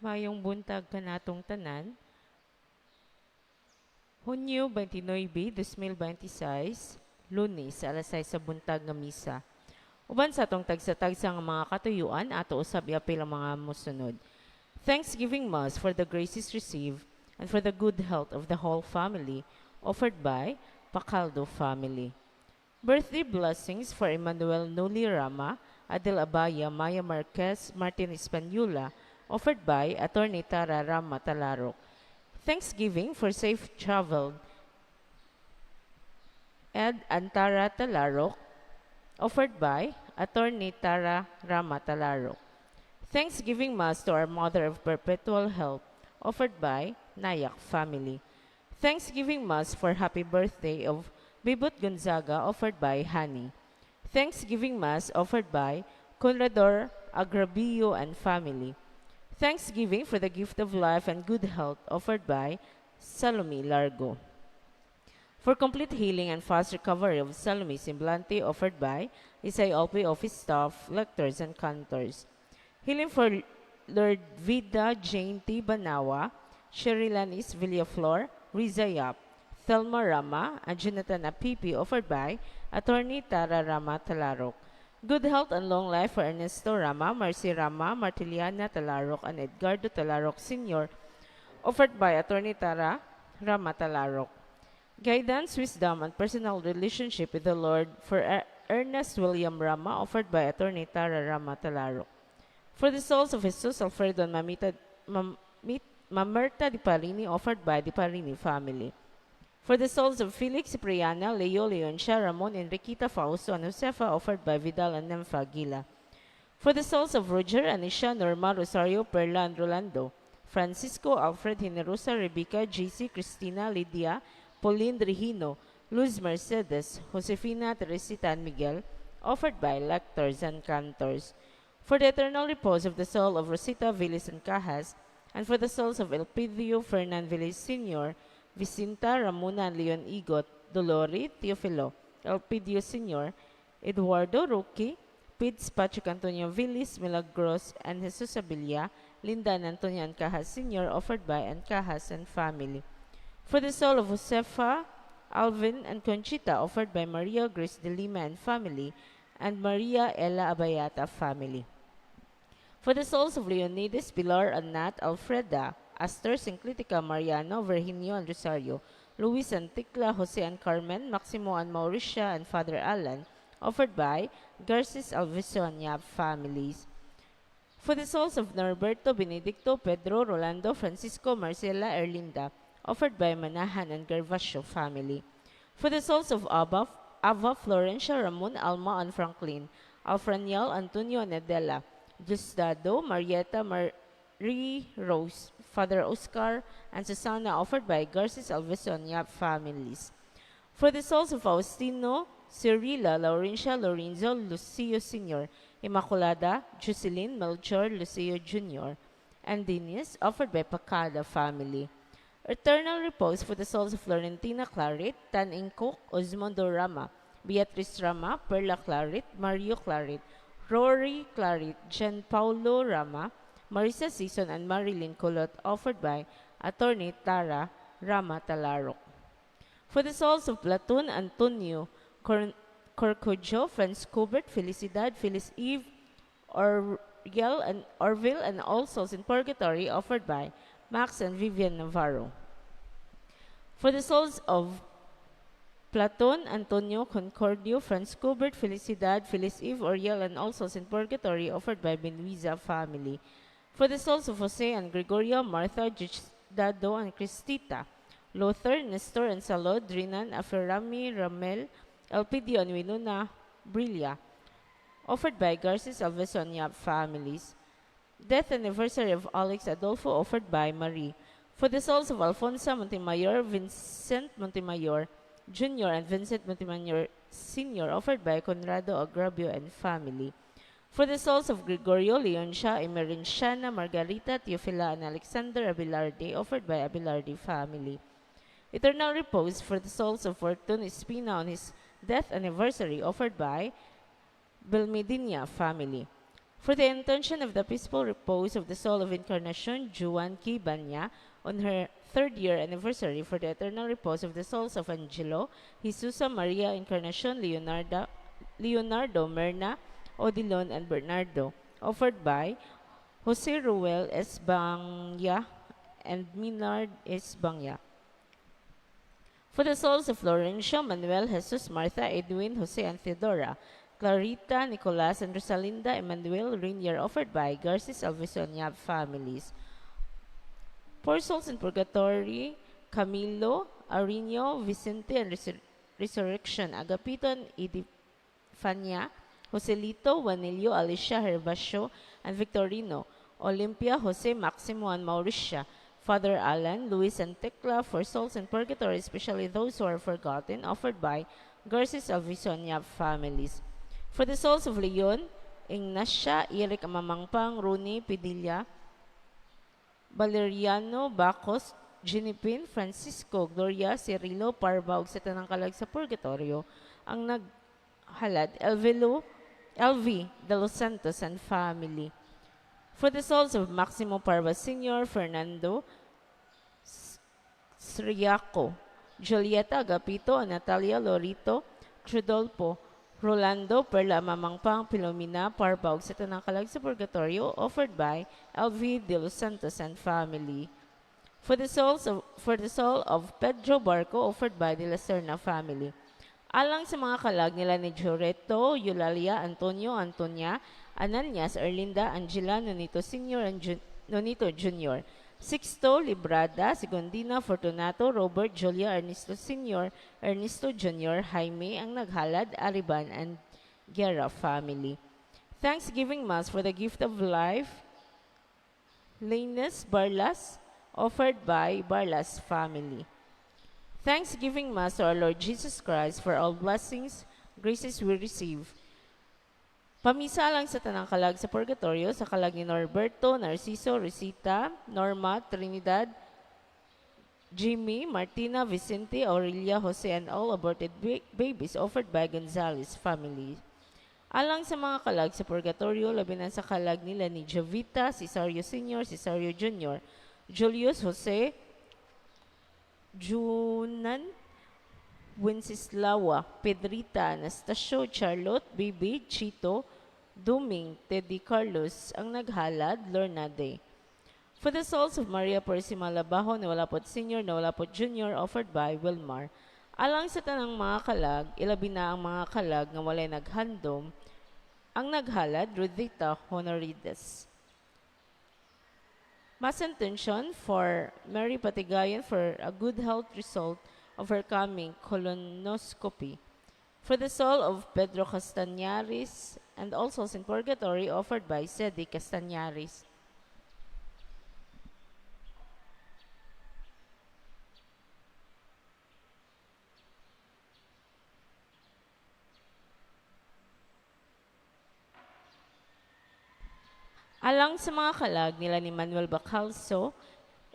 Maayong buntag kanatong tanan. Hunyo 29, 2026, Lunes, alas 6 sa buntag nga misa. Uban sa atong tagsa-tagsa nga mga katuyuan, ato usab iapil ang mga mosunod. Thanksgiving Mass for the graces received and for the good health of the whole family, offered by Pacaldo family. Birthday blessings for Emmanuel Noli Rama, Adel Abaya, Maya Marquez, Martin Espanola, offered by Attorney Tara Rama Talarok. Thanksgiving for safe travel, Ed Antara Talarok, offered by Attorney Tara Rama Talarok. Thanksgiving Mass to Our Mother of Perpetual Help, offered by Nayak family. Thanksgiving Mass for Happy Birthday of Bibot Gonzaga, offered by Hani. Thanksgiving Mass offered by Conrador Agrabio and family. Thanksgiving for the gift of life and good health, offered by Salome Largo. For complete healing and fast recovery of Salome Semblante, offered by SILP office staff, lectors, and cantors. Healing for Lord Vida Jane T. Banawa, Sherilanis Villaflor, Riza Yap, Thelma Rama, and Jonathan Apipi, offered by Attorney Tara Rama Talarok. Good health and long life for Ernesto Rama, Marcy Rama, Martiliana Talarok, and Edgardo Talarok Sr., offered by Attorney Tara Rama Talarok. Guidance, wisdom, and personal relationship with the Lord for Ernest William Rama, offered by Attorney Tara Rama Talarok. For the souls of Jesus Alfredo and Mamerta Di Parini, offered by the Parini family. For the souls of Felix Cipriana, Leo Leoncia, Ramon Enriquita Fausto, and Josefa, offered by Vidal and Nympha Gila. For the souls of Roger, Anisha, Norma, Rosario, Perla, and Rolando, Francisco, Alfred, Generosa, Rebecca, JC, Cristina, Lydia, Pauline Regino, Luz Mercedes, Josefina, Teresita, and Miguel, offered by lectors and cantors. For the eternal repose of the soul of Rosita Villis and Cajas, and for the souls of Elpidio Fernan Villis Sr., Vicinta, Ramona, and Leon Igot, Dolori, Teofilo, Elpidio Sr., Eduardo Roque, Pids Patrick Antonio Villis, Milagros, and Jesus Abilia, Linda and Antonio Ancajas Sr., offered by Ancajas and family. For the soul of Josefa, Alvin, and Conchita, offered by Maria Grace de Lima and family, and Maria Ella Abayata family. For the souls of Leonidas, Pilar, Anat, Alfreda, Astor, Sinclitica, Mariano, Virginio, and Rosario, Luis and Tikla, Jose and Carmen, Maximo and Mauricia, and Father Alan, offered by Garces, Alviso, and Yap families. For the souls of Norberto, Benedicto, Pedro, Rolando, Francisco, Marcela, Erlinda, offered by Manahan and Gervasio family. For the souls of Abba, Ava, Florencia, Ramon, Alma, and Franklin, Alfraniel, Antonio, and Adela, Diosdado, Marietta, Marie Rose, Father Oscar, and Susana, offered by Garces, Alviso, and Yap families. For the souls of Faustino, Cirila, Laurencia, Lorenzo, Lucio Sr., Immaculada, Jocelyn, Melchor, Lucio Jr., and Denise, offered by Pacada family. Eternal repose for the souls of Florentina Claret, Tan Ingkok, Osmondo Rama, Beatrice Rama, Perla Claret, Mario Claret, Rory Claret, Gian Paulo Rama, Marisa Season, and Marilyn Colot, offered by Attorney Tara Rama Talarok. For the souls of Platon, Antonio, Corcojo, Franz Kubert, Felicidad, Phyllis Eve, Oriel, and Orville, and all souls in purgatory, offered by Max and Vivian Navarro. For the souls of Platon, Antonio, Concordio, Franz Kubert, Felicidad, Phyllis Eve, Oriel, and all souls in purgatory, offered by Benuiza family. For the souls of Jose and Gregorio, Martha, Diosdado, and Cristita, Lothar, Nestor, and Salod, Drinan, Aferami, Ramel, Elpidio, and Winona, Brilla, offered by Garces, Alves, and Yap families. Death anniversary of Alex Adolfo, offered by Marie. For the souls of Alfonso Montemayor, Vincent Montemayor Jr., and Vincent Montemayor Sr., offered by Conrado Agrabio and family. For the souls of Gregorio, Leoncia, Emerenciana, Margarita, Teofila, and Alexander Abelarde, offered by Abelarde family. Eternal repose for the souls of Fortun Espina on his death anniversary, offered by Belmedinia family. For the intention of the peaceful repose of the soul of Encarnacion Juan Kibanya on her third year anniversary, for the eternal repose of the souls of Angelo, Jesusa, Maria, Encarnacion, Leonardo, Myrna, Odilon, and Bernardo, offered by Jose Ruel S. Bangya and Minard S. Bangya. For the souls of Florencio, Manuel, Jesus, Martha, Edwin, Jose, and Theodora, Clarita, Nicolas, and Rosalinda, Emmanuel, Rainier, offered by Garces, Alviso, and Yap families. For souls in purgatory, Camilo, Arino, Vicente, and Resurrection, Agapito, and Edifania, Joselito, Juanillo, Alicia, Herbacio, and Victorino, Olympia, Jose, Maximo, and Mauricia, Father Alan, Luis, and Tecla, for souls in purgatory, especially those who are forgotten, offered by Garces, Alviso, and Yap families. For the souls of Leon, Ignacia, Eric Amamangpang, Rooney, Padilla, Valeriano, Bacos, Ginipin, Francisco, Gloria, Cirilo, Parva, ug sa tanang kalag sa purgatorio, ang naghalad, Elvelo, LV de los Santos and family. For the souls of Maximo Parva Sr., Fernando Sriaco, Julieta Agapito, Natalia Lorito, Trudolfo, Rolando, Perla Mamangpang, Pilomina, Parva, ug sa tanang kalag sa purgatorio, offered by LV de los Santos and family. For the soul of Pedro Barco, offered by the La Serna family. Alang sa mga kalag nila ni Joreto, Eulalia, Antonio, Antonia, Ananias, Erlinda, Angela, Nonito Sr. and Nonito Jr., Sixto, Librada, Segundina, Fortunato, Robert, Julia, Ernesto Sr., Ernesto Jr., Jaime, ang naghalad, Ariban, and Guerra family. Thanksgiving Mass for the gift of life, Linus Barlas, offered by Barlas family. Thanksgiving Mass to our Lord Jesus Christ for all blessings, graces we receive. Pamisa lang sa tanang kalag sa purgatorio, sa kalag ni Norberto, Narciso, Rosita, Norma, Trinidad, Jimmy, Martina, Vicente, Aurelia, Jose, and all aborted babies, offered by Gonzales family. Alang sa mga kalag sa purgatorio, labi na sa kalag nila ni Jovita, Cesario Sr., Cesario Jr., Julius, Jose, Junan, Wenceslawa, Pedrita, Anastasio, Charlotte, Bibi, Chito, Duming, Teddy Carlos, ang naghalad, Lorna Day. For the souls of Maria Purisima Labajo, Nawalapot Sr., Nawalapot Jr., offered by Wilmar. Alang sa tanang mga kalag, ilabi na ang mga kalag nga walay naghandom, ang naghalad, Rudita Honorides. Mass intention for Mary Patigayan for a good health result of her coming colonoscopy. For the soul of Pedro Castañares and all souls in purgatory, offered by Sedi Castañares. Alang sa mga kalag nila ni Manuel Bacalso,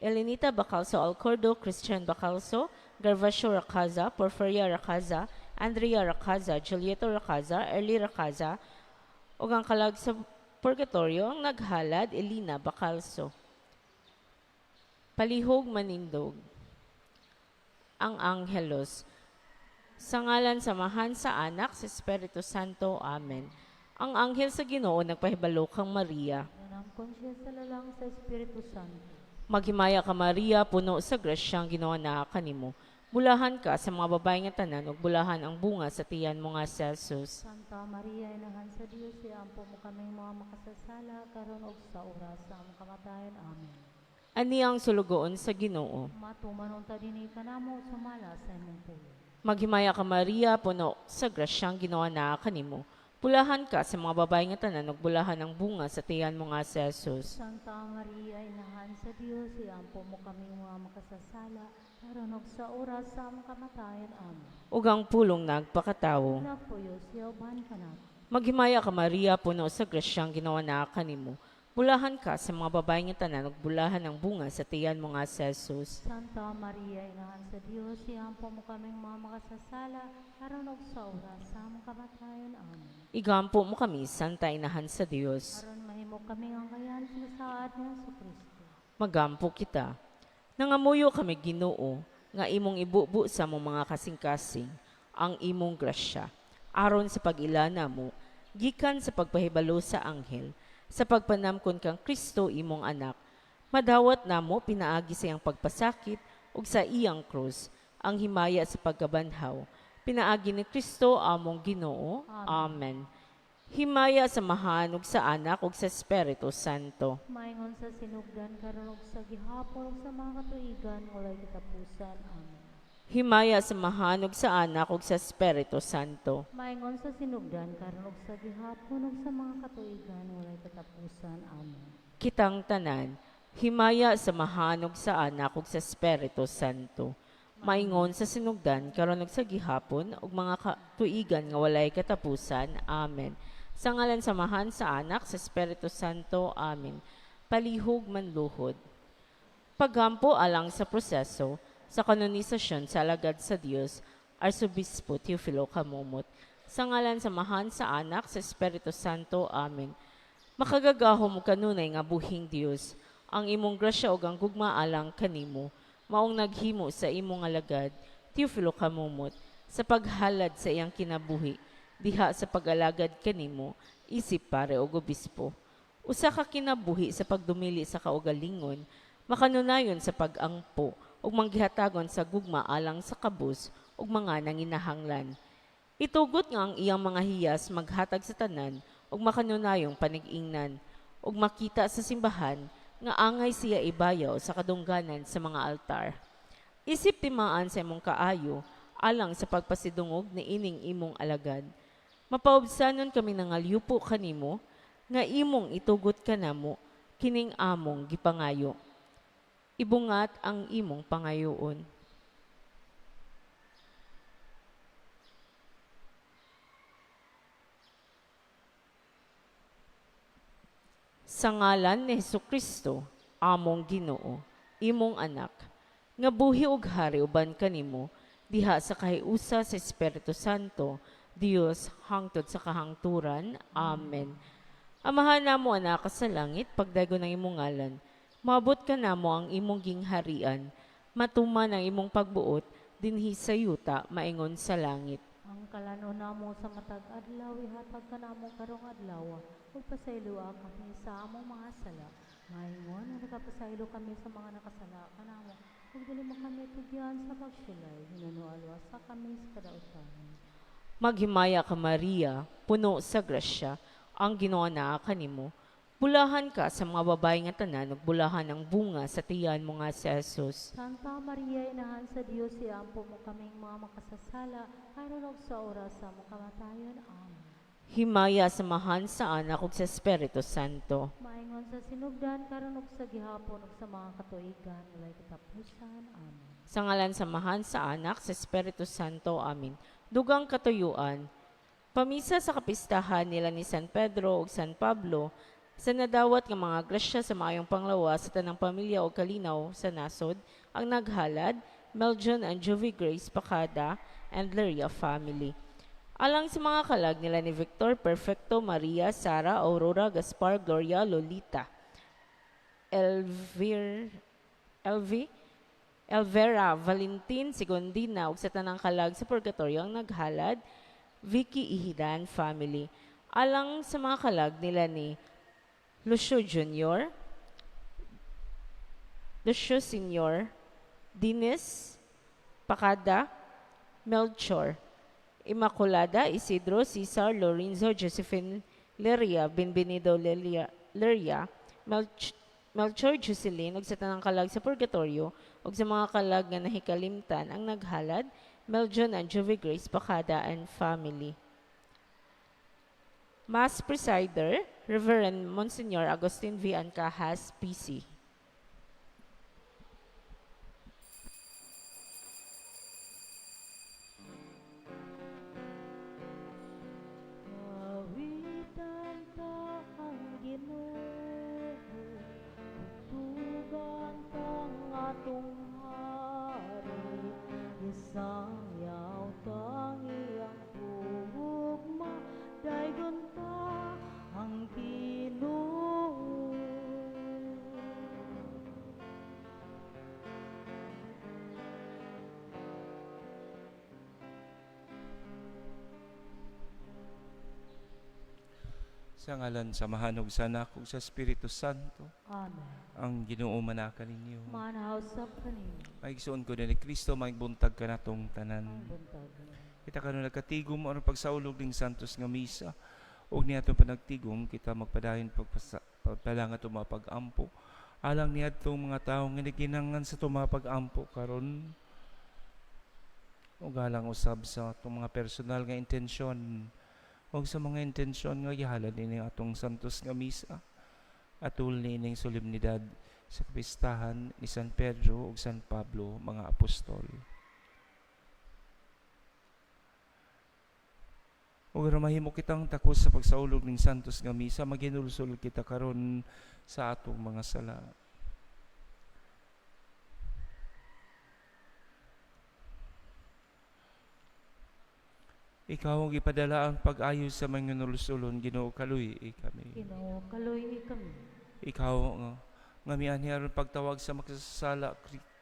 Elenita Bacalso Alcordo, Christian Bacalso, Gervasio Racaza, Porfiria Racaza, Andrea Racaza, Julieto Racaza, Erly Racaza, ug ang kalag sa purgatorio, ang naghalad, Elina Bacalso. Palihog manindog ang Anghelus. Sa ngalan sa Amahan, sa Anak, sa Espiritu Santo. Amen. Ang anghel sa Ginoo nagpahibalo kang Maria. Nanangkon siya sa lalang sa Espiritu Santo. Maghimaya ka, Maria, puno sa grasya, ang Ginoo naa kanimo. Bulahan ka sa mga babae nga tanan ug bulahan ang bunga sa tiyan mo nga si Jesus. Santa Maria, Inahan sa Dios, iampo mo kaming mga makasasala karon ug sa oras sa among kamatayon. Amen. Ani ang sulugoon sa Ginoo. Matuman unta dinhi kanamo sumala sa imong pulong. Maghimaya ka, Maria, puno sa grasya, ang Ginoo naa kanimo. Bulahan ka sa mga babae nga tanan ug bulahan ang bunga sa tiyan mo nga si Jesus. Santa Maria, Inahan sa Dios, iampo mo kaming mga makasasala karon ug sa oras sa among kamatayon. Amen. Ug ang pulong nagpakatawo. Nagpuyo siya uban kanako. Maghimaya ka, Maria, puno sa grasya, ang Ginoo naa kanimo. Bulahan ka sa mga babae nga tanan ug bulahan ang bunga sa tiyan mo nga si Jesus. Santa Maria, Inahan sa Dios, iampo mo kaming mga makasasala, aron ug sa oras sa among kamatayon. Amen. Igampo mo kami, Santa Inahan sa Dios. Aron mahimo kami ang kayan sa saad ni Hesukristo. Magampo kita. Nangamuyo kami, Ginoo, nga imong ibubo sa among mga kasing-kasing ang imong grasya, aron sa pag-ilana mo, gikan sa pagpahibalo sa anghel, sa pagpanamkon kang Kristo imong anak, madawat namo pinaagi sa iyang pagpasakit ug sa iyang krus ang himaya sa pagkabanhaw. Pinaagi ni Kristo among Ginoo. Amen. Himaya sa Amahan ug sa Anak ug sa Espiritu Santo. Maingon sa sinugdan karon ug sa gihapon ug sa mga katuigan walay katapusan. Amen. Himaya sa Amahan ug sa Anak ug sa Espiritu Santo. Maingon sa sinugdan karon ug sa gihapon ug sa mga katuigan walay katapusan. Amen. Kitang tanan, himaya sa Amahan ug sa Anak ug sa Espiritu Santo. Maingon sa sinugdan karon ug sa gihapon ug mga katuigan nga walay katapusan. Amen. Sa ngalan sa Amahan, sa Anak, sa Espiritu Santo. Amen. Palihog manluhod. Paghampo alang sa proseso sa kanonisasyon sa alagad sa Dios, Arsobispo Teofilo Camomot. Sa ngalan sa Amahan, sa Anak, sa Espiritu Santo. Amen. Makagagahom ug kanunay nga buhing Dios, ang imong grasya ug ang gugma alang kanimo, maong naghimo sa imong alagad, Teofilo Camomot, sa paghalad sa iyang kinabuhi, diha sa pag-alagad kanimo, isip pare og obispo. Usa ka kinabuhi sa pagdumili sa kaugalingon, makanunayon sa pag-angpo ug manggihatagon sa gugma alang sa kabus ug mga nanginahanglan. Itugot nga ang iyang mga hiyas maghatag sa tanan ug makanunayong panig-ingnan ug makita sa simbahan nga angay siya ibayaw sa kadungganan sa mga altar. Isip timaan sa imong kaayo alang sa pagpasidungog ni ining imong alagad. Mapaubsanon kami nangalyupo kanimo nga imong itugot kanamo kining among gipangayo. Ibungat ang imong pangayoon. Sa ngalan ni Hesukristo, among Ginoo, imong anak, nga buhi og hari uban kanimo diha sa kahiusa sa Espiritu Santo, Dios hangtod sa kahangturan. Amen. Amahan namo anak sa langit, pagdayon ang imong ngalan. Maabot ka namo ang imong gingharian. Matuman ang imong pagbuot dinhi sa yuta maingon sa langit. Ang kalano namo sa matag adlaw ihatag kanamo karong adlaw, ug pasayloa kami sa among mga sala, maingon nga nakapasaylo kami sa mga nakasala kanamo, ug dili mo kami tugyan sa pagsulay, hinuno alwasa kami sa kadautan. Maghimaya ka Maria, puno sa grasya, ang Ginoo naa kanimo. Bulahan ka sa mga babae nga tanan ug bulahan ang bunga sa tiyan mo nga si Jesus. Santa Maria, Inahan sa Dios, iampo mo kaming mga makasasala, aron ug sa oras sa among kamatayon. Amen. Himaya sa Amahan, sa Anak ug sa Espiritu Santo. Maingon sa sinugdan karon ug sa gihapon ug sa mga katuigan walay katapusan. Amen. Sa ngalan sa Amahan, sa Anak, sa Espiritu Santo. Amen. Dugang katuyuan. Pamisa sa kapistahan nila ni San Pedro ug San Pablo sa nadawat nga mga grasya sa maayong panglawas sa tanang pamilya o kalinaw sa nasod, ang naghalad, Meljon and Jovie Grace Pacada and Leria family. Alang sa mga kalag nila ni Victor, Perfecto, Maria, Sara, Aurora, Gaspar, Gloria, Lolita, Elvir, Elvi, Elvera, Valentin, Segundina, ug sa tanang kalag sa Purgatorio ang naghalad, Vicky Ihidan family. Alang sa mga kalag nila ni Lucio Jr., Lucio Sr., Dines, Pacada, Melchor, Immaculada, Isidro, Cesar, Lorenzo, Josephine Leria, Benvenido Leria, Melchor Jocelyn, ug sa tanang kalag sa Purgatorio, ug sa mga kalag nga nahikalimtan ang naghalad, Meljon and Jovie Grace Pacada and family. Mass Presider, Reverend Monsignor Agustin V. Ancajas, PC. Awitan ta ang Ginoo. Sa ngalan sa Amahan ug sa Anak ug sa Espiritu Santo, Amen. Ang Ginoo manaka ninyo. Maanaw usab kanimo. Maigsoon ko ni Kristo, maigbuntag kanatong tanan. Ang buntag. Kita karon nagkatigom aron pagsaulog ning santos nga misa ug niadtong panagtigom kita magpadayon pagpadang atong mga pag-ampo alang niadtong mga tawo nga nagkinahanglan sa atong mga pag-ampo karon ug alang usab sa atong mga personal nga intensyon ug sa mga intensyon nga gihalad nining atong santos nga misa atul niining solemnidad sa kapistahan ni San Pedro ug San Pablo, mga apostol. Ug aron mahimo kitang takos sa pagsaulog ning santos nga misa, maghinulsol kita karon sa atong mga sala. Ikaw ang gipadala ang pag-ayo sa mga nulsulon, Ginoo, kaluy-i kami. Ginoo, kaluy-i kami. Ikaw nga mianhi aron pagtawag sa makasasala,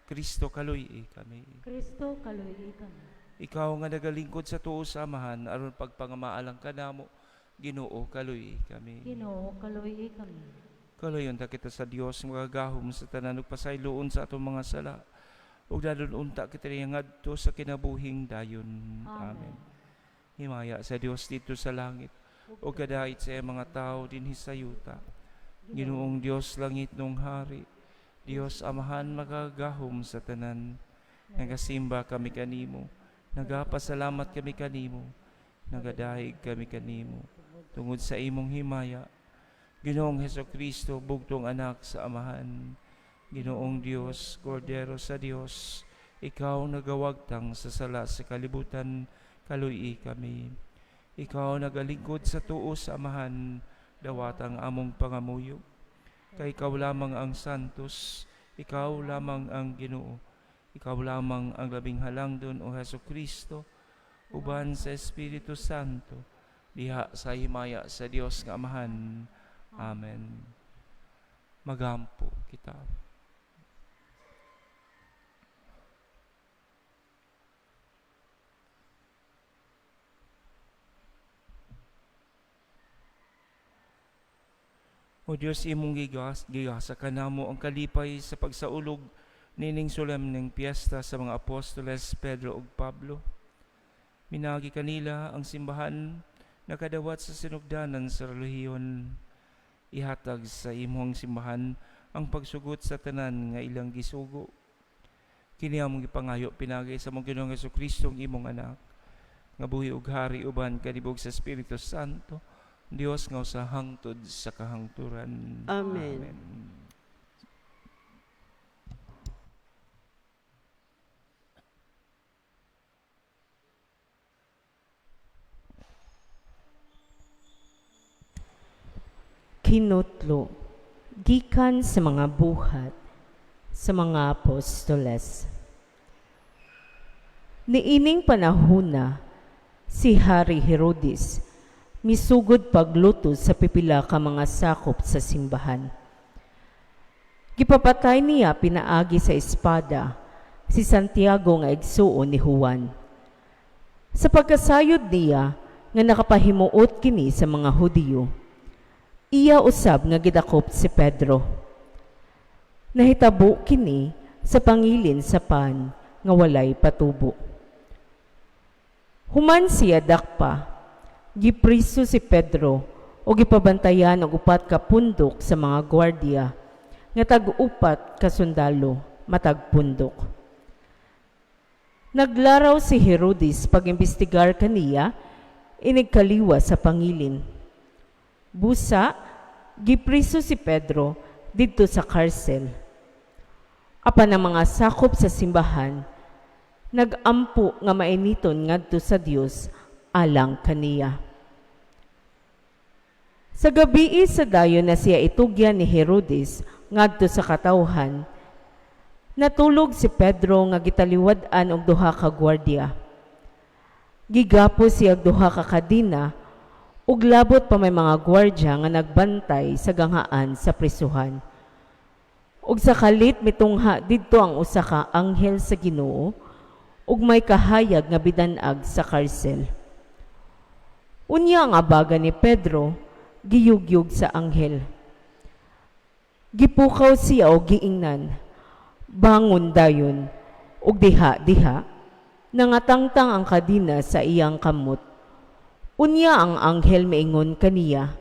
Kristo, kaluy-i kami. Kristo, kaluy-i kami. Ikaw nga nagalingkod sa tuo sa Amahan aron pagpangamaalang kanamo, Ginoo, kaluy-i kami. Ginoo, kaluy-i kami. Kaluyon ta kita sa Dios makagahom sa tanan ug pasayloon sa atong mga sala ug dadon unta kita niya ngadto sa kinabuhing dayon. Amen. Amen. Himaya sa Dios didto sa langit ug kadait sa iyang mga tawo dinhi sa yuta. Ginoong Dios langitnong hari, Dios Amahan makagahom sa tanan, nagasimba kami kanimo, nagapasalamat kami kanimo, nagadahig kami kanimo tungod sa imong himaya. Ginoong Heso Kristo, bugtong anak sa Amahan, Ginoong Dios, Kordero sa Dios, ikaw nagawagtang sa sala sa kalibutan, kaluy-i kami. Ikaw nagalingkod sa tuo sa Amahan, dawatang among pangamuyo. Kay ikaw lamang ang santos, ikaw lamang ang Ginoo, ikaw lamang ang labing halangdon o Heso Kristo, uban sa Espiritu Santo, diha sa himaya sa Dios nga Amahan. Amen. Magampo kita. O Diyos, imong gigasa kanamo ang kalipay sa pagsaulog nining solemneng piyesta sa mga apostoles Pedro ug Pablo. Minagi kanila ang simbahan nakadawat sa sinugdanan sa relihiyon. Ihatag sa imong simbahan ang pagsugot sa tanan nga ilang gisugo. Kini among gipangayo pinagi sa among Ginoong Hesukristo ang imong anak, nga buhi ug hari uban kanibog sa Espiritu Santo, Dios nga usa hangtod sa kahangturan. Amen. Amen. Kinutlo gikan sa mga buhat sa mga apostoles. Niining panahona si Hari Herodes misugod pagluto sa pipila ka mga sakop sa simbahan. Gipapatay niya pinaagi sa espada si Santiago nga igsuon ni Juan. Sa pagkasayod niya nga nakapahimuot kini sa mga Hudiyo, iya usab nga gidakop si Pedro. Nahitabo kini sa pangilin sa pan nga walay patubo. Human siya dakpa, gipriso si Pedro o gipabantayan og upat ka pundok sa mga gwardiya nga tag-upat ka sundalo matag pundok. Naglaraw si Herodes pag-imbestigar kaniya inigkaliwa sa pangilin. Busa, gipriso si Pedro didto sa karsel. Apan ang mga sakop sa simbahan nagampo nga mainiton ngadto sa Dios alang kaniya. Sa gabii sa dayon na siya itugyan ni Herodes ngadto sa katawhan, natulog si Pedro nga gitaliwad-an og duha ka gwardiya. Gigapo siya og duha ka kadina ug labot pa may mga gwardiya nga nagbantay sa ganghaan sa prisuhan. Ug sa kalit mitungha didto ang usa ka anghel sa Ginoo ug may kahayag nga bidanag sa karsel. Unya ang abaga ni Pedro Giyugyog sa anghel. Gipukaw siya og giingnan, "Bangon dayon." Ug diha-diha nangatangtang ang kadina sa iyang kamot. Unya ang anghel miingon kaniya,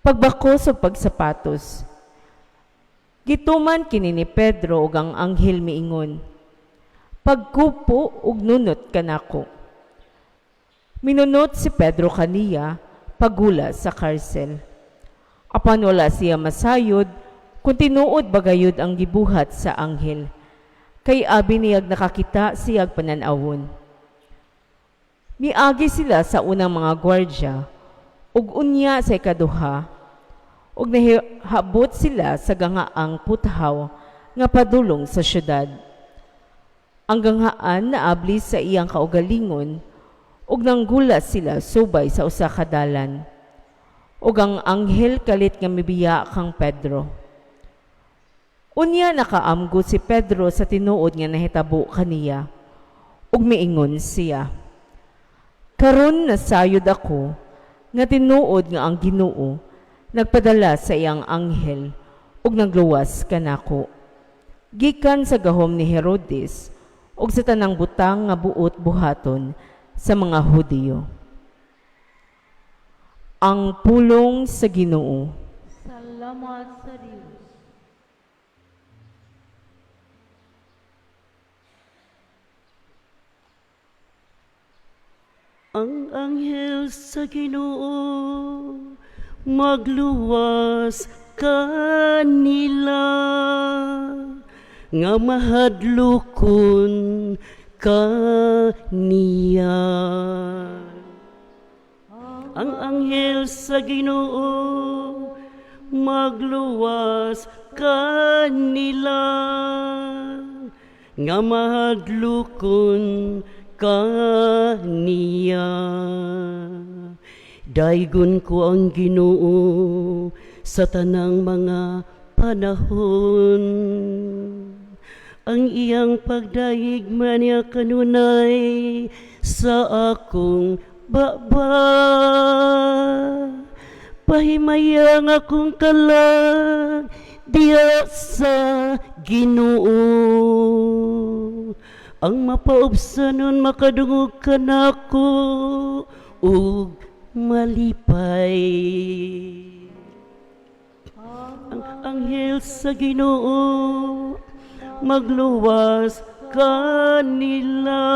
"Pagbakos og pagsapatos." Gituman kini ni Pedro ug ang anghel miingon, "Pagkupo ug nunot kanako." Minunot si Pedro kaniya pagula sa karsel. Apan wala siya masayod kung tinuod ba gayud ang gibuhat sa anghel, kay abi niyag nakakita siyag panan-awon. Miagi sila sa unang mga gwardya ug unya sa ikaduha ug nahihabot sila sa ganghaang puthaw nga padulong sa syudad. Ang ganghaan naabli sa iyang kaugalingon ug nanggula sila subay sa usa ka dalan. Ug ang anghel kalit nga mibiya kang Pedro. Unya nakaamgo si Pedro sa tinuod nga nahitabo kaniya ug miingon siya, "Karon nasayod ako nga tinuod nga ang Ginoo nagpadala sa iyang anghel ug nagluwas kanako gikan sa gahom ni Herodes ug sa tanang butang nga buot buhaton sa mga Hudiyo." Ang pulong sa Ginoo. Salamat sa Dios. Ang anghel sa Ginoo magluwas kanila nga mahadlokon kaniya. Ang anghel sa Ginoo magluwas kanila nga mahadlokon kaniya. Daygon ko ang Ginoo sa tanang mga panahon. Ang iyang pagdayeg man niya kanunay sa akong baba. Pahimaya ang akong kalag diya sa Ginoo. Ang mapaubsanon makadungog kanako ug malipay. Ang anghel sa Ginoo magluwas kanila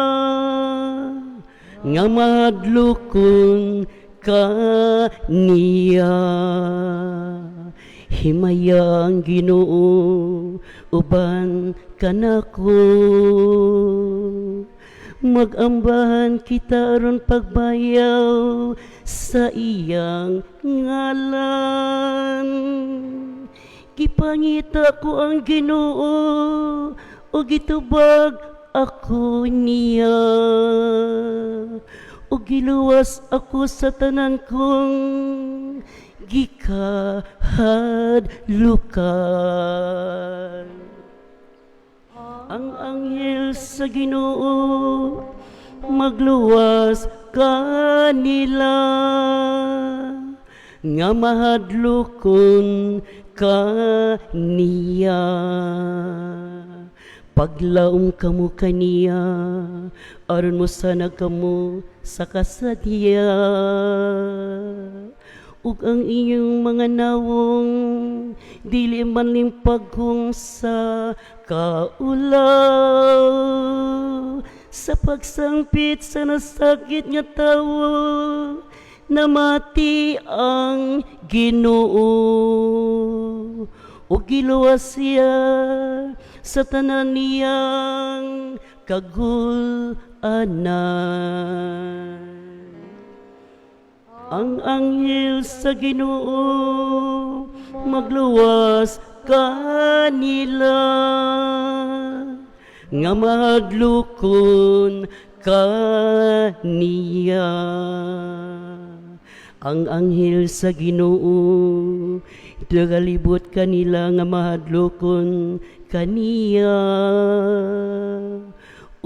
nga mahadlokon kaniya. Himaya ang Ginoo uban kanako. Magambahan kita aron pagbayaw sa iyang ngalan. Gipangita ko ang Ginoo ug gitubag ako niya. Ug giluwas ako sa tanan kong gikahadlukan. Ang anghel sa Ginoo magluwas kanila nga mahadlokon kaniya. Paglaom kamo kaniya aron mosanag kamo sa kasadya, ug ang inyong mga nawong dili manlimpagong sa kaulaw. Sa pagsangpit sa nasakit nga tawo, namati ang Ginoo ug giluwas siya sa tanan niyang kagul-anan. Ang anghel sa Ginoo magluwas kanila nga mahadlokon kaniya. Ang anghel sa Ginoo nagalibot kanila nga mahadlokon kaniya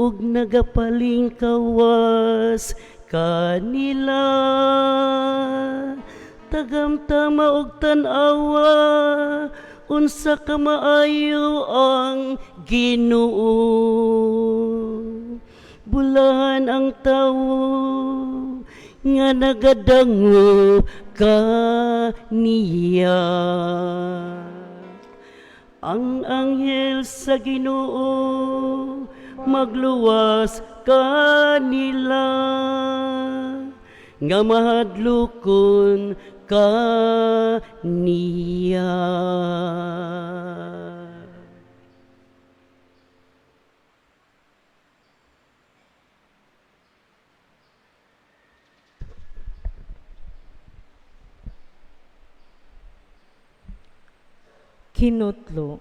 ug nagapalingkawas kanila. Tagamtama og tan-awa unsa ka maayo ang Ginoo. Bulahan ang tawo nga nagadangop kaniya. Ang anghel sa Ginoo magluwas kanila nga mahadlokon kaniya. Kinutlo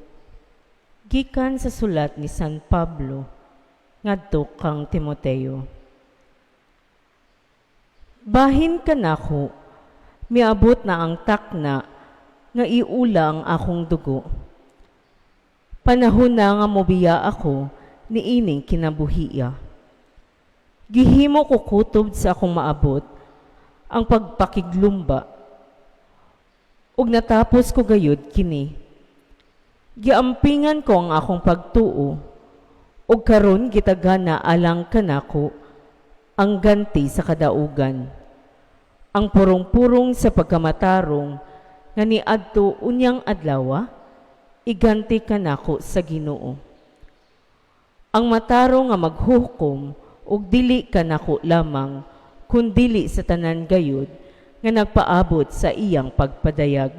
gikan sa sulat ni San Pablo ngadto kang Timoteo. Bahin kanako, miabot na ang takna nga iula ang akong dugo. Panahon na nga mobiya ako niining kinabuhiya. Gihimo ko kutob sa akong maabot ang pagpakiglumba ug natapos ko gayud kini. Giampingan ko ang akong pagtuo ug karon gitagana alang kanako ang ganti sa kadaugan. Ang purong-purong sa pagkamatarong nga niadto unyang adlawa, iganti kanako sa Ginoo. Ang matarong nga maghukom ug dili kanako lamang kundili sa tanan gayud nga nagpaabot sa iyang pagpadayag.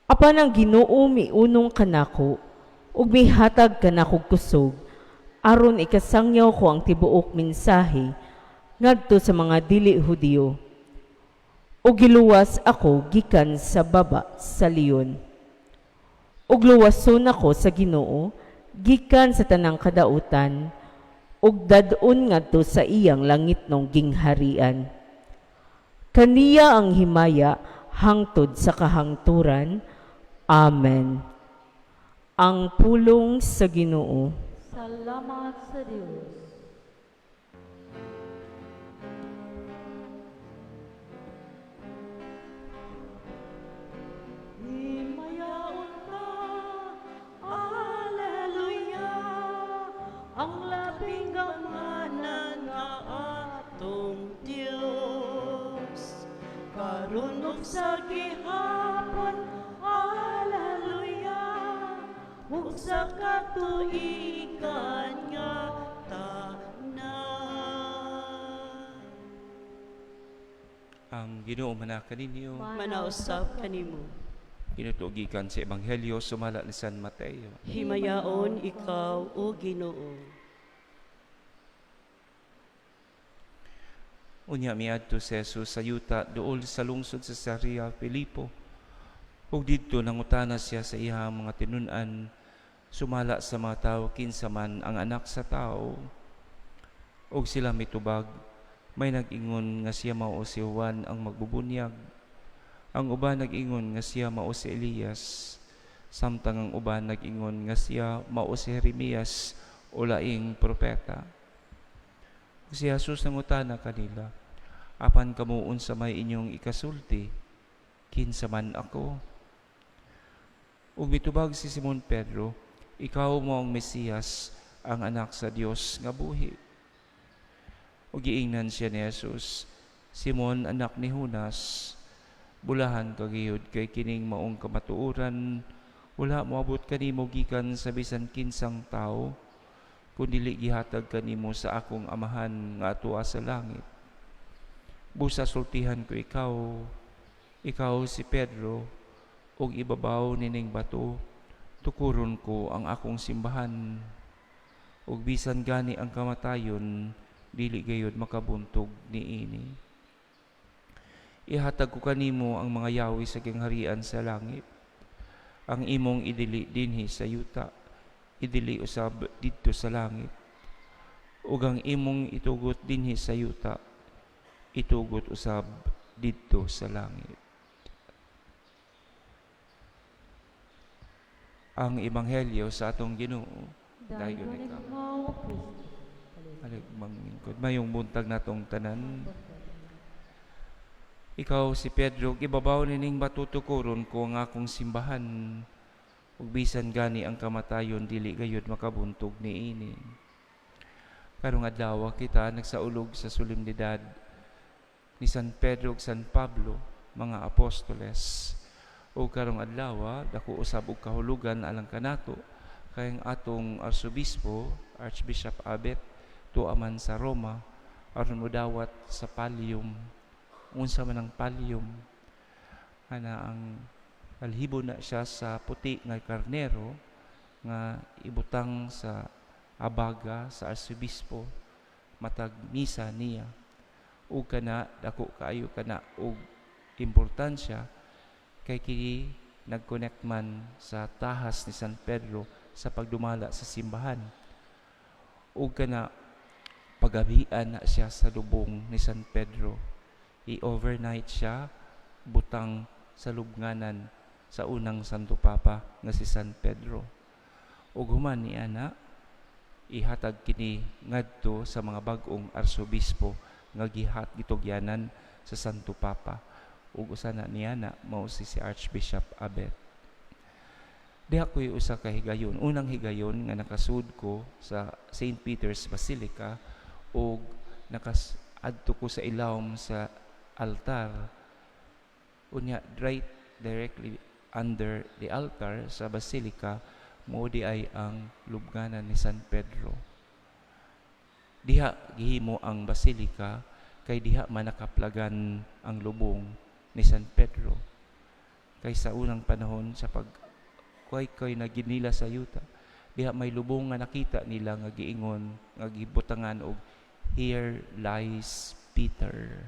Apan ang Ginoo miunong kanako ug mihatag kanako kusog aron ikasangyaw ko ang tibuok mensahe ngadto sa mga dili Hudiyo. Ug giluwas ako gikan sa baba sa leon. Ug luwason ako sa Ginoo gikan sa tanang kadautan ug dad-on ngadto sa iyang langitnong gingharian. Kaniya ang himaya hangtod sa kahangturan. Amen. Ang pulong sa Ginoo. Salamat sa Dios. Himayaon ta, Alleluia, ang labing gamhanan nga atong Dios. Karon ug sa gihapon, Alleluia, ug sa katuigan nga tanan. Ang Ginoo manaka ninyo. Manausap kanimo. Kinutuo gikan sa Ebanghelyo sumala ni San Mateo. Himayaon ikaw, o Ginoo. Unya miadto si Jesus sa yuta duol sa lungsod sa Cesarea Filipo. Ug didto nangutana siya sa iyang mga tinun-an sumala sa mga tawo kinsa man ang anak sa tao. Ug sila mitubag, may nag-ingon nga siya mao si Juan ang magbubunyag. Ang uban nag-ingon nga siya mao si Elias, samtang ang uban nag-ingon nga siya mao si Jeremias o laing propeta. Ug si Jesus nangutana kanila, apan kamo unsa may inyong ikasulti, kinsa man ako? Ug mitubag si Simon Pedro, ikaw mo ang Mesiyas, ang anak sa Dios nga buhi. Ug giingnan siya ni Jesus, Simon anak ni Junas, bulahan ka gayud kay kining maong kamatuoran, wala moabot kanimo gikan sa bisan kinsang tawo, kun dili gihatag kanimo sa akong amahan nga atoa sa langit. Busa sultihan ko ikaw, ikaw si Pedro, ug ibabaw nining bato, tukuron ko ang akong simbahan. Ug bisan gani ang kamatayon, dili gayud makabuntog niini. Ihatag ko kanimo ang mga yawi sa gingharian sa langit. Ang imong idili dinhi sa yuta, idili usab didto sa langit. Ug ang imong itugot dinhi sa yuta, itugot usab didto sa langit. Ang Ebanghelyo sa atong Ginoo. Dayon Dayon ikaw. ikaw, O Kristo. Aligmang lingkod. Mayong buntag natong tanan. Ikaw si Pedro, ibabaw nining bato tukuron ko ang akong simbahan. Ug bisan gani ang kamatayon, dili gayud makabuntog niini. Karong adlaw kita nagsaulog sa solemnidad ni San Pedro ug San Pablo, mga apostoles. O karong adlaw, dako usab og kahulugan alang kanato kay ang atong arsobispo, Archbishop Abet, tuwa man sa Roma aron modawat sa pallium. Unsa man ang pallium? Ana ang balhibo na siya sa puti nga karnero nga ibutang sa abaga sa arsobispo matag misa niya. Ug kana, dako kaayo kana og importansya kay kini nag-connect man sa tahas ni San Pedro sa pagdumala sa simbahan. Ug kana, pagabian na siya sa lubong ni San Pedro. I-overnight siya butang sa lubnganan sa unang Santo Papa nga si San Pedro. Ug human ni ana, ihatag kini ngadto sa mga bag-ong arsobispo nga gihat gitugyanan sa Santo Papa. Ug usa na niya na mao si Archbishop Abet. Diha ko'y usa ka higayon, unang higayon nga nakasud ko sa St. Peter's Basilica ug nakas adto ko sa ilawom sa altar. Unya, right directly under the altar sa basilica mao di ay ang lubnganan ni San Pedro. Diha gihimo ang basilica kay diha man nakaplagan ang lubong ni San Pedro. Kay sa unang panahon sa pag kuy na nila sa yuta, diha may lubong nga nakita nila nga giingon nga gibutangan og "Here lies Peter."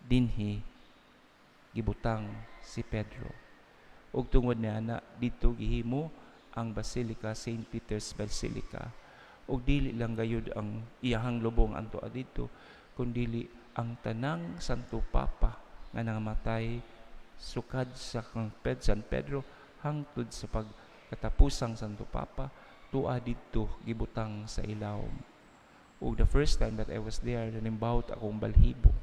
Dinhi gibutang si Pedro. Ug tungod niya na didto gihimo ang Basilica, St. Peter's Basilica. Ug dili lang gayud ang iyahang lubong anto didto, kundili ang tanang Santo Papa nga nangamatay sukad sa kang San Pedro hangtod sa pagkatapusang Santo Papa, tua didto gibutang sa ilawom. Ug the first time that I was there, nanimbawot akong balhibo,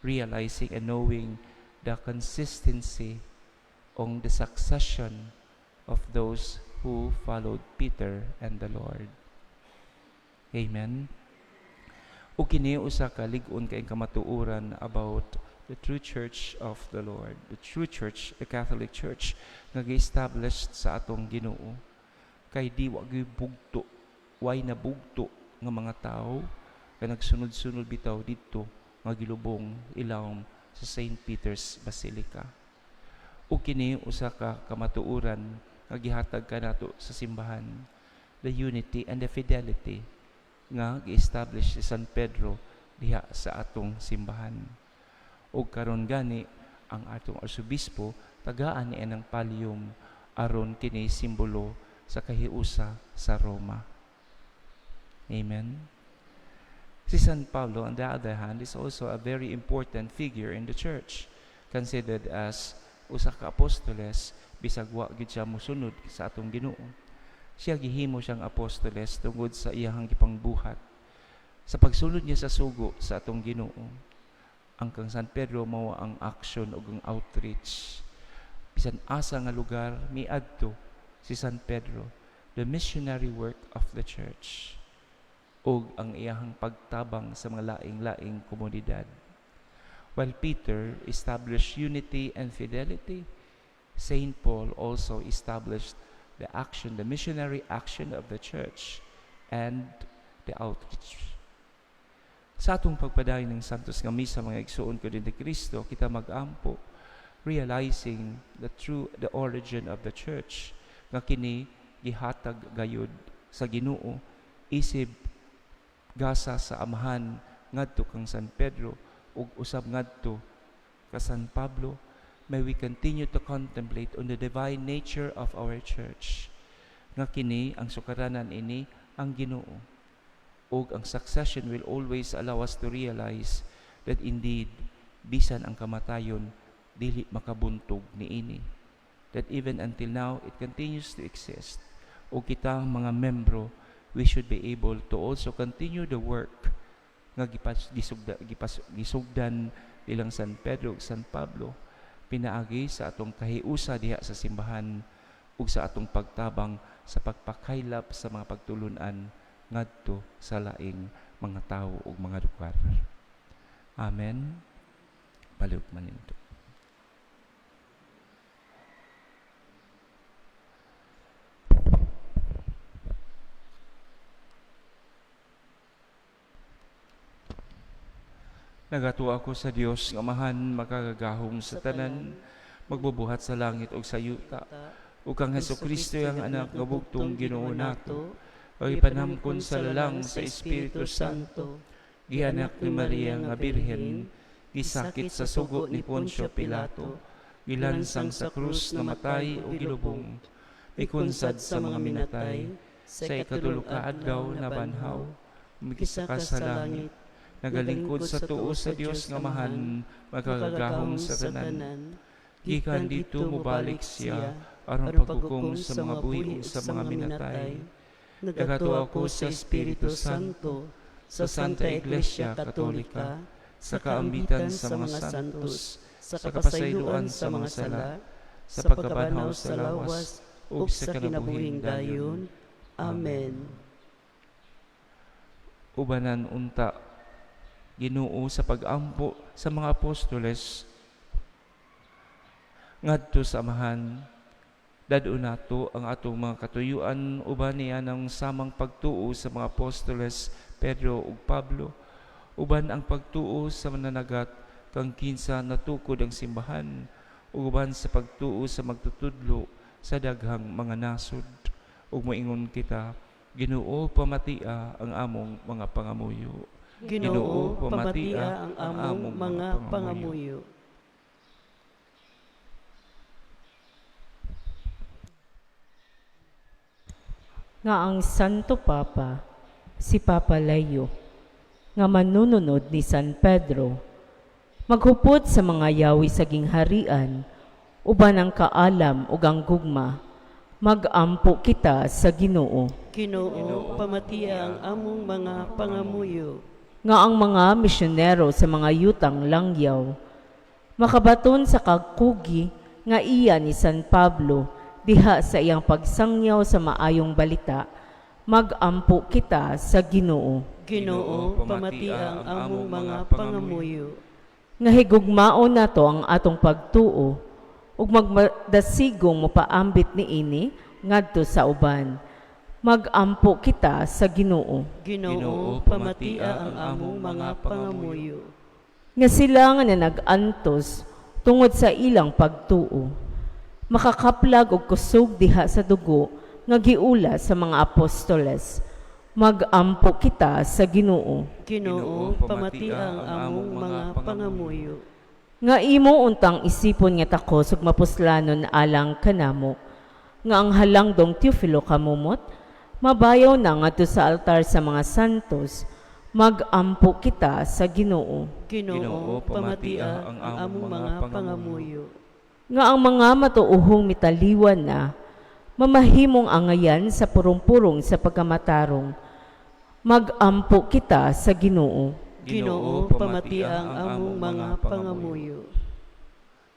realizing and knowing the consistency on the succession of those who followed Peter and the Lord. Amen. Ug kini usa ka lig-on kay kamatuoran about the true church of the Lord, the true church, the Catholic Church nga gi-established sa atong Ginoo. Kay di wa gyud bugto, way na bugto nga mga tawo nga nagsunod-sunod bitaw didto nga gilubong ilawom sa St. Peter's Basilica. Ug kini usa ka kamatuoran nga gihatag kanato sa simbahan, the unity and the fidelity nga gi-establish si San Pedro diha sa atong simbahan. Ug karon gani ang atong arsobispo tagaan niya ng pallium aron kini simbolo sa kahiusa sa Roma. Amen. Si San Pablo, on the other hand, is also a very important figure in the church, considered as usa ka apostoles bisag wa gid siya mosunod sa atong Ginoo. Siya, gihimo siyang apostoles tungod sa iyahang gipangbuhat sa pagsunod niya sa sugo sa atong Ginoo. Ang kang San Pedro mao ang action ug ang outreach. Bisan asa nga lugar miadto si San Pedro, the missionary work of the church ug ang iyahang pagtabang sa mga laing-laing komunidad. While Peter established unity and fidelity, Saint Paul also established the action, the missionary action of the church and the outreach. Sa atong pagpadayon ng Santos nga Misa, mga igsuon ko dinhi Kristo, kita mag-ampo realizing the origin of the church nga kini gihatag gayud sa Ginoo isip gasa sa Amahan ngadto kang San Pedro ug usab ngadto ka San Pablo. May we continue to contemplate on the divine nature of our church nga kini ang sukaranan ini ang Ginoo, ug ang succession will always allow us to realize that indeed bisan ang kamatayon dili makabuntog niini, that even until now it continues to exist. Ug kita mga membro, we should be able to also continue the work nga gisugdan. ilang San Pedro ug San Pablo pinaagi sa atong kahiusa diha sa simbahan ug sa atong pagtabang sa pagpakaylap sa mga pagtulunan ngadto sa laing mga tawo ug mga lugar. Amen. Palihog manindog. Nagatuo ako sa Dios nga Amahan makagagahom sa tanan, magbubuhat sa langit ug sa yuta, ug kang Hesukristo iyang anak nga bugtong Ginoo nato, ug ipanamkon sa lalang sa Espiritu Santo, gianak ni Maria nga Birhen, gisakit sa sugo ni Poncio Pilato, gilansang sa krus, namatay ug gilubong, mikunsad sa mga minatay, sa ikatulo ka adlaw nabanhaw, mikisaka sa langit, nagalingkod sa tuo sa Dios nga Amahan, makagagahom sa tanan. Gikan didto mobalik siya aron paghukom sa mga buhi ug sa mga minatay. Nagatuo ako sa Espiritu Santo, sa Santa Iglesia Katolika, sa kaambitan sa mga santos, sa kapasayloan sa mga sala, sa pagkabanhaw sa lawas, ug sa kinabuhing dayon. Amen. Ubanan unta Ginoo sa pag-ampo sa mga apostoles ngadto sa Amahan. Dad-on nato ang atong mga katuyuan uban niya ng samang pagtuo sa mga apostoles Pedro ug Pablo, uban ang pagtuo sa mananagat kang kinsa natukod ang simbahan, ug uban sa pagtuo sa magtutudlo sa daghang mga nasod. Ug moingon kita, Ginoo, pamatia ang among mga pangamuyo. Ginoo, pamatia ang among mga pangamuyo. Nga ang Santo Papa, si Papa Leo, nga manununod ni San Pedro, maghupot sa mga yawi sa gingharian, uban ang kaalam ug ang gugma, magampo kita sa Ginoo. Ginoo, pamatia ang among mga pangamuyo. Nga ang mga misyonero sa mga yutang langyaw, makabaton sa kakugi nga iya ni San Pablo diha sa iyang pagsangyaw sa maayong balita, magampo kita sa Ginoo. Ginoo, pamatia ang among mga pangamuyo. Nga higugmaon nato ang atong pagtuo ug magmadasigong mopaambit niini ngadto sa uban, magampo kita sa Ginoo. Ginoo, pamatia ang among mga pangamuyo. Nga sila nga nag-antos tungod sa ilang pagtuo, makakaplag og kusog diha sa dugo nga giula sa mga apostoles, magampo kita sa Ginoo. Ginoo, pamatia ang among mga pangamuyo. Nga imo untang isipon nga takos ug mapuslanon alang kanamo, nga ang halangdong Teofilo kamumot mabayaw na ngadto sa altar sa mga santos, magampo kita sa Ginoo. Ginoo, pamatia ang among mga pangamuyo. Nga ang mga matuohong mitaliwan na mamahimong angayan sa purong-purong sa pagkamatarong, magampo kita sa Ginoo. Ginoo, pamatia ang among mga pangamuyo.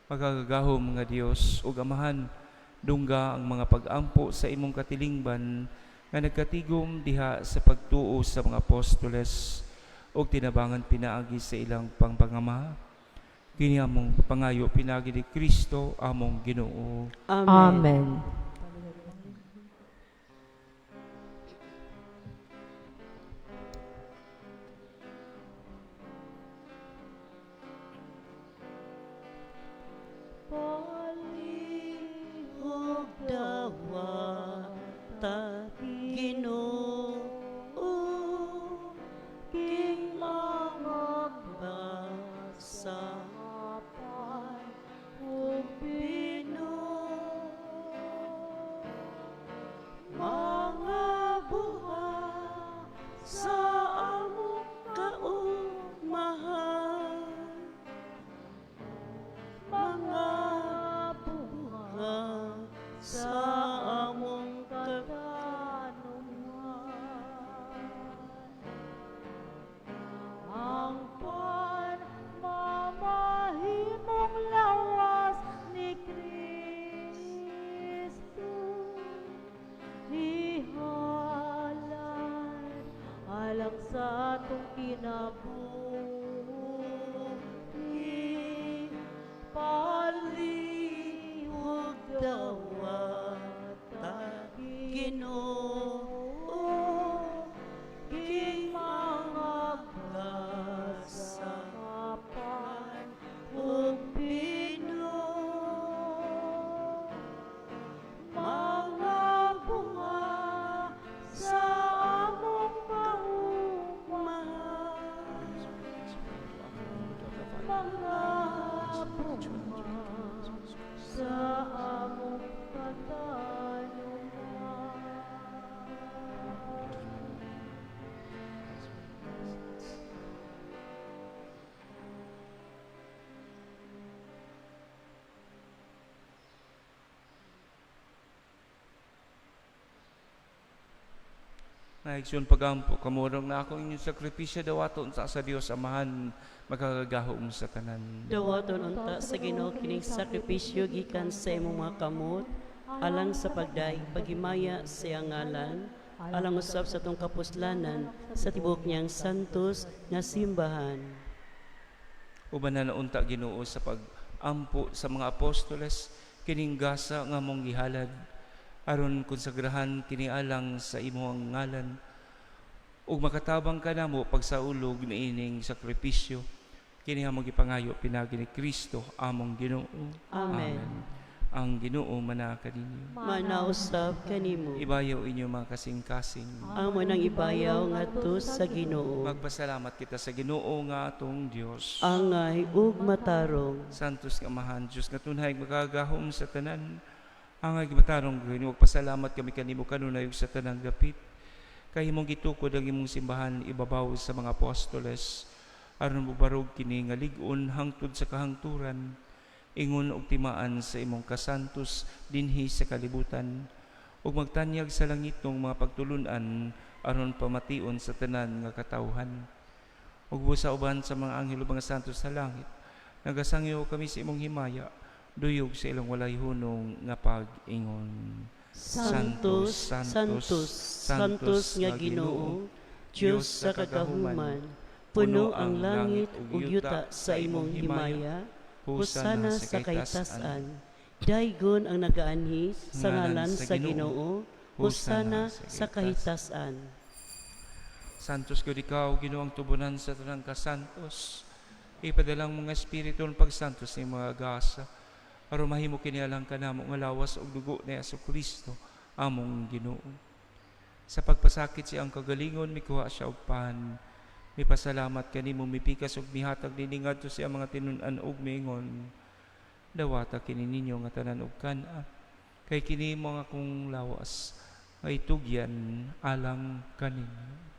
Magagahom nga Dios ug Amahan, dungga ang mga pag-ampo sa imong katilingban nga nagkatigom diha sa pagtuo sa mga apostoles ug tinabangan pinaagi sa ilang pangpangama. Kini among pangayo pinaagi ni Kristo among Ginoo. Amen. Amen. Palihog dawata, Ginoo, king magbasa ug Ginoo, mga buhat sa among kaumahan, mga buhat sa among katanungan. Kinabuhi, palihog dawata, Ginoo, king mga gasa pan ug bino, mga bunga sa among kaumahan, mga bunga sa among katanuman. Naigsoon pagampo, kamurong na ako inyong sakripisyo dawaton sa Dios Amahan, makagagahom sa tanan. Dawaton unta sa Ginoo kining sakripisyo gikan sa imong mga kamot alang sa pagdaig paghimaya sa iyang ngalan, alang usab sa atong kapuslanan sa tibuok niyang santos nga simbahan. Uban na naunta Ginoo sa pagampo sa mga apostoles kining gasa nga mong gihalad aron konsagrahan kini alang sa imong ngalan ug makatabang kanamo pagsaulog niining sakripisyo kini among gipangayo pinaagi ni Kristo among Ginoo. Amen. Ang Ginoo manaa kaninyo. Manausab kanimo. Ibayaw inyo mga kasing-kasing. Amo nang ibayaw ngadto sa Ginoo. Magpasalamat kita sa Ginoo nga atong Dios. Angay ug matarong. Santos nga Amahan, Diyos nga tunay makagahom sa tanan. Angay matarong Ginoo, pasalamat kami kanimo kanunay ug sa tanang dapit. Kay imong gitukod ang imong simbahan ibabaw sa mga apostoles aron mobarog kini nga lig-on hangtod sa kahangturan, ingon og timaan sa imong kasantos dinhi sa kalibutan ug magtanyag sa langit ng mga pagtulun-an aron pamation sa tanan nga katawhan. Ug busa uban sa mga anghel ug mga santos sa langit, nagasangyo kami sa imong himaya, duyog sa ilang walay hunong nga pag-ingon. Santos, Santos, Santos nga Ginoo, Dios sa kagahuman, puno ang langit ug yuta sa imong himaya, hosana sa kahitasan. Daygon ang nagaanhi sa ngalan sa Ginoo, hosana sa kahitasan. Santos gud ikaw, Ginoo ang tubunan sa tanang kasantos. Ipadalang mga espiritu ng pagsantos ni mga gasa. Aron mahimo kini alang kanamo nga lawas ug dugo ni Jesu Kristo among Ginoo. Sa pagpasakit siyang kagalingon, mikuha siya og pan. Mipasalamat kanimo, mipikas ug mihatag niini ngadto sa iyang mga tinun-an ug miingon: "Dawata kini ninyo nga tanan og kan-a, kay kini mao ang akong lawas nga itugyan alang kaninyo."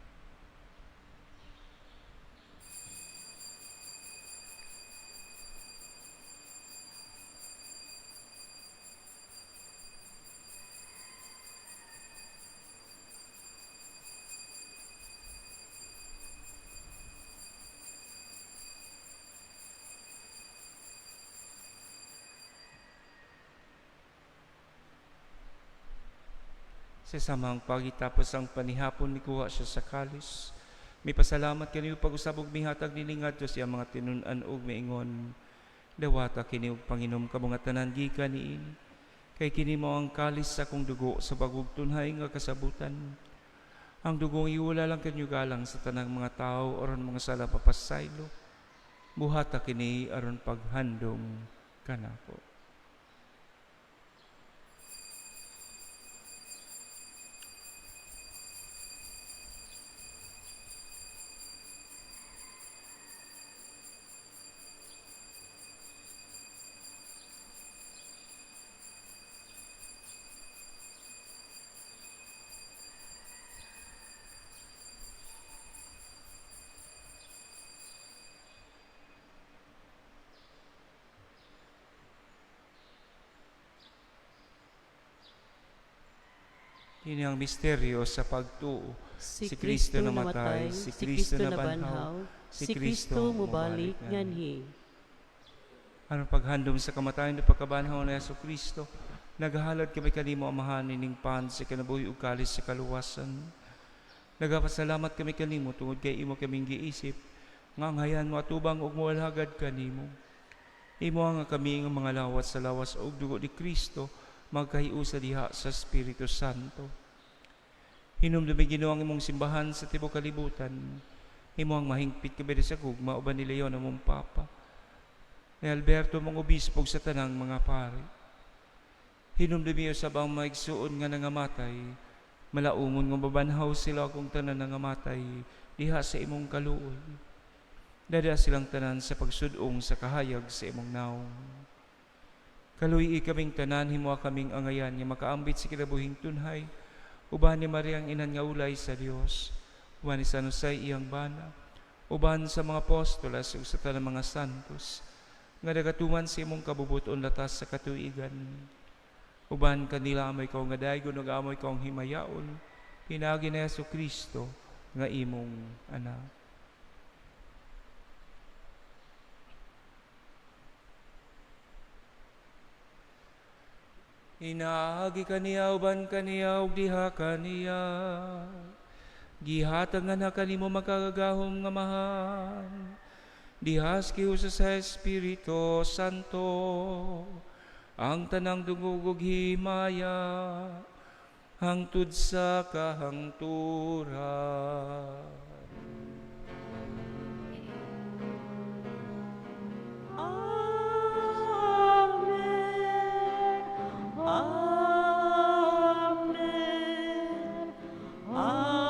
Sa samang pagitapos ang panihapon, mikuha siya sa kalis. Mipasalamat kaniyo pag-usab ug mihatag niini ngadto sa iyang mga tinun-an ug miingon: "Dawata kini ug panginom kamo nga tanan gikan niini. Kay kini mao ang kalis sa akong dugo sa bagong tunhay nga kasabutan. Ang dugong iwala lang kanyo galang sa tanang mga tao aron mga sala papasaylo. Buhata kini aron paghandom kanako." Kini ang misteryo sa pagtuo. Si Kristo namatay, si Kristo nabanhaw, si Kristo mobalik nganhi. Aron paghandom sa kamatayon ug pagkabanhaw ni Jesu Kristo, nagahalad kami kanimo, Amahan, ining pan sa kinabuhi ug kalis sa kaluwasan. Nagapasalamat kami kanimo tungod kay imo kaming giisip nga anghayan mo atubang ug moalhagad kanimo. Imo nga kami nga mga lawas sa lawas ug dugo ni Kristo magkahiusa diha sa Espiritu Santo. Hinumdumi Ginoo ang imong simbahan sa tibuok kalibutan. Imo ang mahingpit kami sa gugma uban ni Leon among Papa, ni Alberto mong obispo sa tanang mga pari. Hinumdumi usab ang mga igsuon nga nangamatay, malaumon nga mabanhaw sila kung tanan nangamatay diha sa imong kaluoy. Dada silang tanan sa pagsudong sa kahayag sa imong naong. Kaluyi kaming tanan, himoa kaming angayan nga makaambit sa kinabuhing tunhay, uban ni Maria ang inan nga ulay sa Dios, uban ni San Jose iyang bana, uban sa mga apostoles ug sa tanang mga santos, nga nagatuman sa imong kabubuton latas sa katuigan. Uban kanila amoy ikaw nga daygon ug amoy ikaw ang himayaon, pinaagi ni Hesus Kristo nga imong anak. Inaagi kaniya uban kaniya ug diha kaniya. Gihatag nga na kanimo makagagahom nga Amahan. Dihas kiusa sa Espiritu Santo ang tanang dungog ug himaya hangtod sa kahangturan. Amen. Amen. Amen.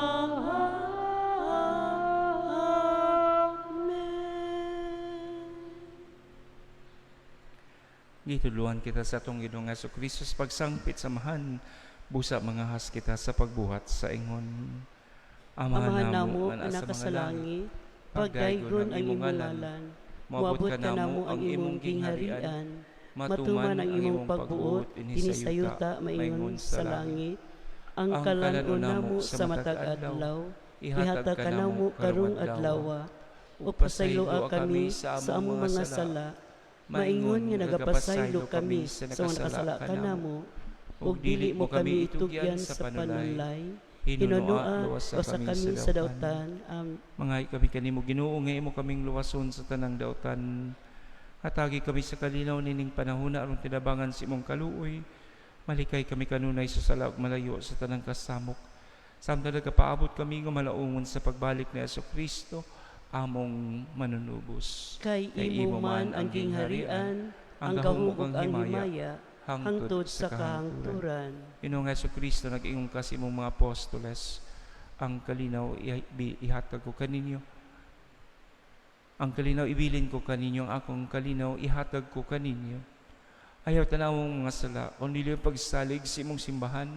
Gitudluan kita sa atong Ginoong Hesukristo sa pagsangpit sa Amahan, busa mga has kita sa pagbuhat sa ingon. Amahan namo nga naa sa langit, pagdaygon ang imong ngalan, moabot kanamo ang imong gingharian, matuman ang imong pagbuot dinhi sa yuta maingon sa langit. Ang kalan-on namo sa matag adlaw, ihatag kanamo karong adlaw, ug pasayloa kami sa among mga sala, maingon nga nagapasaylo kami sa mga nakasala kanamo, ug dili mo kami itugyan sa panulay, hinunoa o sa kami sa dautan. Amen. Mga kami kanimo Ginoo nga imo kaming luwason sa tanang dautan. Hatagi kami sa kalinaw nining panahona aron tinabangan sa imong kaluoy. Malikay kami kanunay sa sala ug malayo sa tanang kasamok. Samtang nagapaabot kami nga malaungon sa pagbalik ni Hesukristo among manunubos. Kay imo man ang gingharian, ang gahom ug ang himaya, hangtod sa kahangturan. Ginoong Hesukristo, nag-ingon ka sa imong mga apostoles, ang kalinaw ihatag ko kaninyo. Ang kalinaw ibilin ko kaninyo, ang akong kalinaw ihatag ko kaninyo. Ayaw tanawong mga sala, kung dili ang pagsalig sa imong simbahan,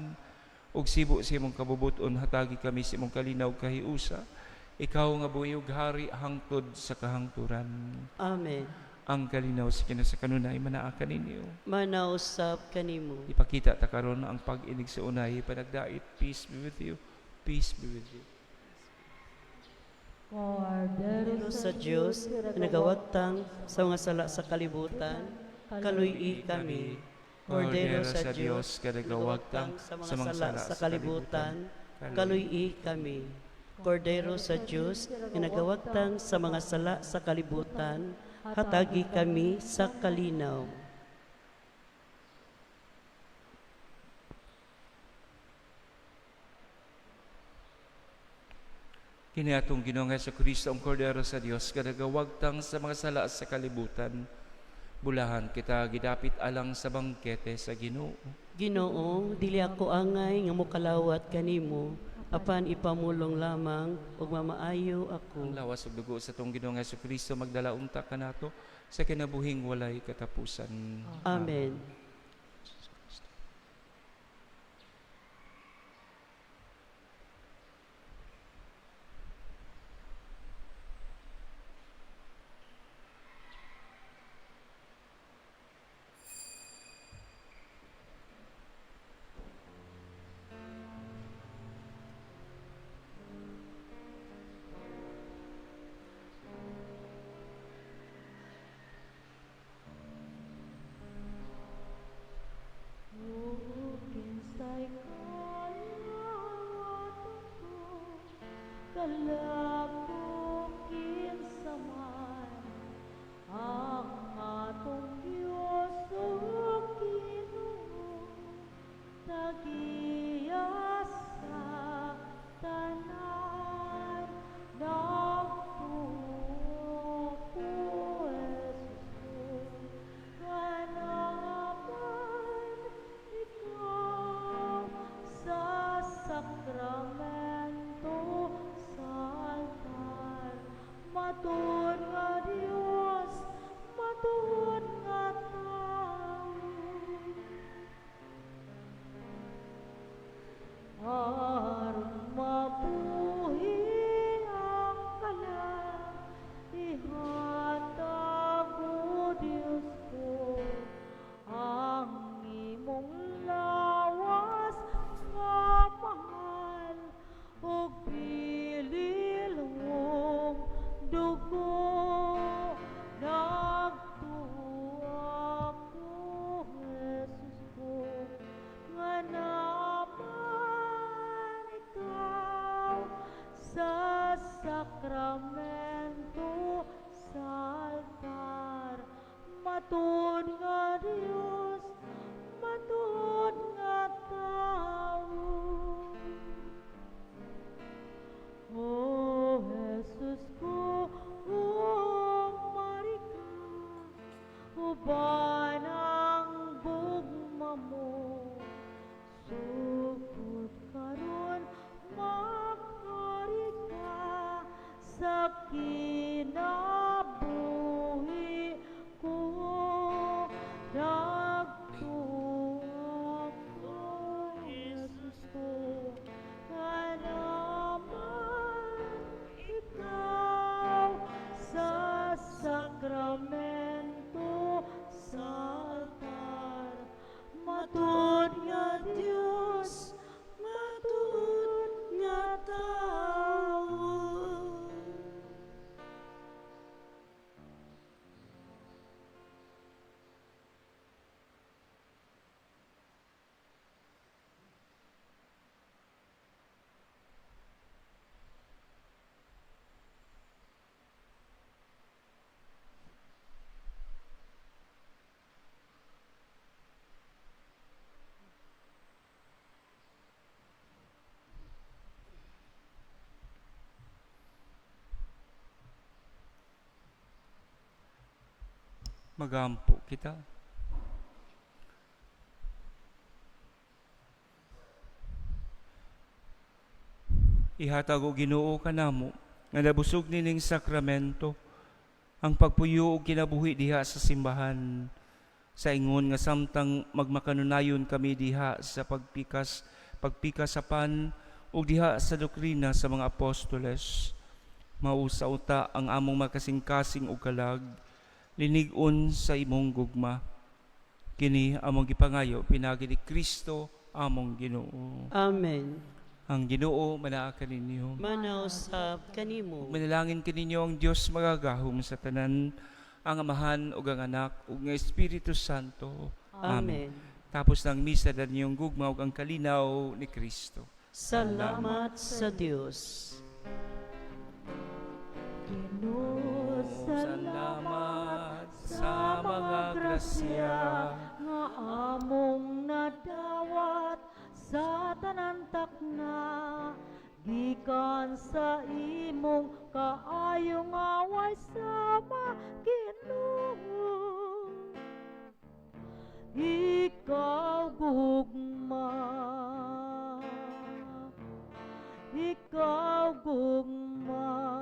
ug sibo sa imong kabubuton, hatagi kami sa imong kalinaw kahiusa. Ikaw nga buhi ug hari hangtod sa kahangturan. Amen. Ang kalinaw sa Ginoo sa kanunay manaa kaninyo. Manausap kanimo. Ipakita ta karon ang pag-inig sa unay panagdait. Peace be with you. Peace be with you. Cordero sa Dios nga nagawagtang sa mga sala sa kalibutan, kaluy-i kami. Kordero sa Dios nga nagawagtang sa mga sala sa kalibutan, kaluy-i kami. Kordero sa Dios nga nagawagtang sa mga sala sa kalibutan, hatagi kami sa kalinaw. Kini atong Ginoong Hesukristo ang Kordero sa Dios nga nagawagtang sa mga sala sa kalibutan. Bulahan kita gidapit alang sa bangkete sa Ginoo. Ginoo, dili ako angay nga mokalawat kanimo, apan ipamulong lamang ug mamaayo ako. Ang lawas ug dugo sa atong Ginoong Hesukristo magdala unta kanato sa kinabuhing walay katapusan. Amen. Kalag ko kinsa man ang atong Diyos o Ginoo, tagiya sa tanan. Nagtuo ko, Jesus ko, nga naa man ikaw sa sakramento sa altar. Matuod nga Dios, matuod nga tao. Aron mabuhi ang kalag, ihatag o Diyos ko ang imong lawas nga mahal ug bililhong dugo. Nagtuo ako, Jesus ko, nga naa man ikaw sa sakramento sa altar. Matuod nga Dios, matuod nga tao. O Jesus ko, umari ka, uban ang gugma mo. Sugod karon maghari ka sa kinabuhi ko. Nagtuo ako, Jesus ko, nga naa man ikaw sa sakramento sa altar. Matuod nga Dios, Matuod nga tao. Magampo kita. Ihatag o Ginoo kanamo nga nabusog nining sakramento ang pagpuyo og kinabuhi diha sa simbahan, sa ingon nga samtang magmakanunayon kami diha sa pagpikas sa pan ug diha sa doktrina sa mga apostoles, mausa uta ang among makasing-kasing og kalag linig-on sa imong gugma. Kini among gipangayo pinaagi ni Kristo among Ginoo. Amen. Ang Ginoo manaa kaninyo. Manausab kanimo. Manalangin kaninyo ang Dios magagahom sa tanan, ang Amahan ug ang Anak ug ang Espiritu Santo. Amen. Tapos ng misa ninyong gugma ug ang kalinaw ni Kristo. Salamat sa Dios. Ginoo, Salamat sa mga grasya nga among nadawat sa tanan takna, gikan sa imong kaayo nga way sama, Ginoo. Ikaw gugma, ikaw gugma.